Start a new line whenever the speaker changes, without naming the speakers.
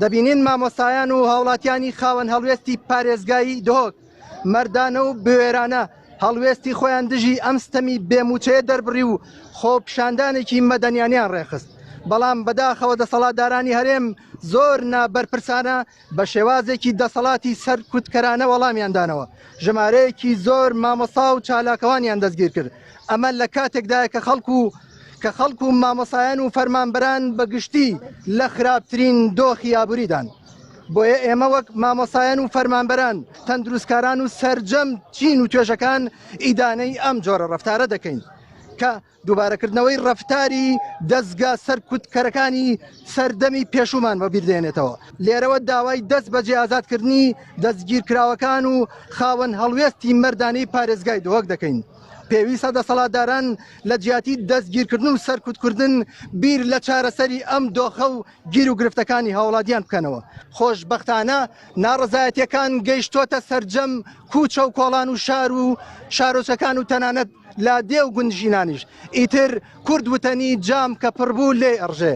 دەبینین مامۆستایان و هاوڵاتیانی خاوەن هەڵوێستی پارێزگای دهۆک مەردانە و بوێرانە هەڵوێستی خۆیان دژی ئەم ستەمی بێموچەیە دەربڕی و خۆپیشاندانێکی مەدەنیانیان ڕێکخست بەڵام بەداخەوە دەسەڵاتدارانی هەرێم زۆر نابەرپرسانە بە شێوازێکی دەسەڵاتی سەرکوتکەرانە وەڵامیان دانەوە ژمارەیەکی زۆر مامۆستا و چالاکەوانیان دەستگیر کرد ئەمە لە کاتێکدایە کە خەڵک و کە خەڵک و مامۆسایان و فەرمانبەران بە گشتی لە خراپترین دۆخی ئابووریدان. بۆیە ئێمە وەک مامۆستایان و فەرمانبەران، تەندروستکاران و سەرجەم چین و توێژەکان ئیدانەی ئەم جۆرە ڕەفتارە دەکەین کە دووبارەکردنەوەی ڕەفتاری دەزگا سەرکوتکەرەکانی سەردەمی پێشوومان وەبیر دێنێتەوە. لێرەوە داوای دەست بەجێ ئازادکردنی دەستگیرکراوەکان و خاوەن هەڵوێستی مەردانەی پارێزگای دهۆک دەکەین. پێویستە دەسەڵاتداران لە جیاتی دەستگیرکردن و سەرکوتکردن بیر لە چارەسەری ئەم دۆخە و گیر و گرفتەکانی هاوڵاتیان بکەنەوە. خۆشبەختانە ناڕەزایەتیەکان گەیشتۆتە سەرجەم کوچە و کۆڵان و شار و شارۆچەکان و تەنانەت لادێ و گوندژینانیش. ئیتر کورد وتەنی جام کە پڕبوو لێی ئەڕژێ.